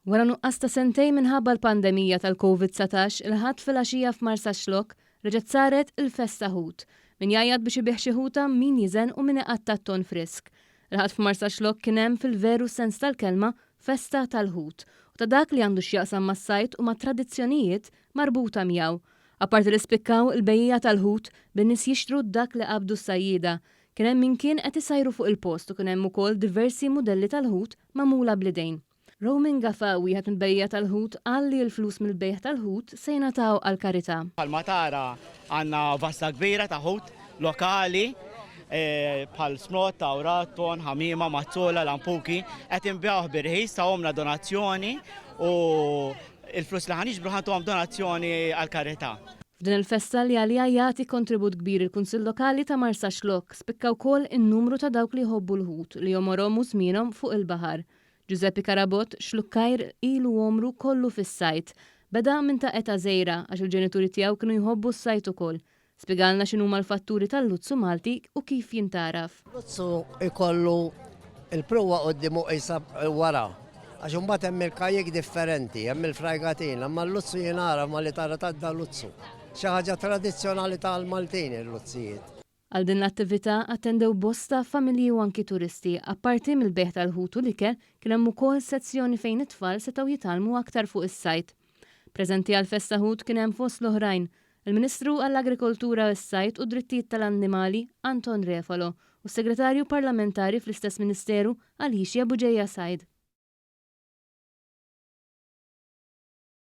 Wara nuqqas ta' sentejn minħabba l-pandemija tal-Covid 19, il-Ħadd filgħaxija f'Marsaxlokk reġgħet saret il-Festa Ħut. Min jgħajjat biex ibigħ xi ħuta, min jiżen u min iqatta' t-tonn frisk. Il-Ħadd f'Marsaxlokk kien hemm fil-veru sens tal-kelma festa tal-ħut u ta' dak li għandu x'jaqsam mas-sajd u mat-tradizzjonijiet marbuta miegħu. Apparti li spikkaw il-bejjiegħa tal-ħut, bin-nies jixtru dak li qabdu s-sajjieda, kien hemm min kien qed isajru fuq il-post u kien hemm ukoll diversi mudelli tal-ħut magħmula bl-idejn. Roman Gafa, wieħed mill-bejjiegħa tal-ħut, qal li l-flus mill-bejgħ tal-ħut se jingħataw għall-karità. Bħalma tara għandna vasta kbira ta' ħut lokali bħal smrott, tawrat, ton, ħamiema, mazzola, lampuki, qed inbigħuh bi rħis, tawhomlna donazzjoni u l-flus li ħa niġbru ħa ntuhom donazzjoni għall-karità. F'din il-festa li għaliha jagħti kontribut kbir il-Kunsill Lokali ta' Marsaxlokk, spikka wkoll in-numru ta' dawk li jħobbu l-ħut li jomorhom u żmienhom fuq il-baħar. Giuseppe Carabott, Xlukkajr, ilu għomru kollu fis-sajd. Beda minn ta' età żgħira għax il-ġenituri tiegħu kienu jħobbu s-sajd ukoll. Spjegalna x'inhuma l-fatturi tal-luzzu Malti u kif jintgħaraf. Luzzu jkollu l-pruwa quddiem u qisha wara. Għax imbagħad hemm il-kajjik differenti, hemm il-frajgatina, imma l-luzzu jingħaraf malli tara tgħadda luzzu. Xi ħaġa tradizzjonali tal-Maltin il-luzzijiet. Għal din l-attività attendew bosta familji u anki turisti. Apparti mill-bejgħ tal-ħut u l-ikel, kien hemm ukoll sezzjoni fejn it-tfal setgħu jitgħallmu aktar fuq is-sajd. Preżenti għall-Festa Ħut kien hemm fost l-oħrajn, il-Ministru għall-Agrikoltura, is-Sajd u d-Drittijiet tal-Annimali Anton Refalo u s-Segretarju Parlamentari fl-istess Ministeru Alicia Bugeja Said.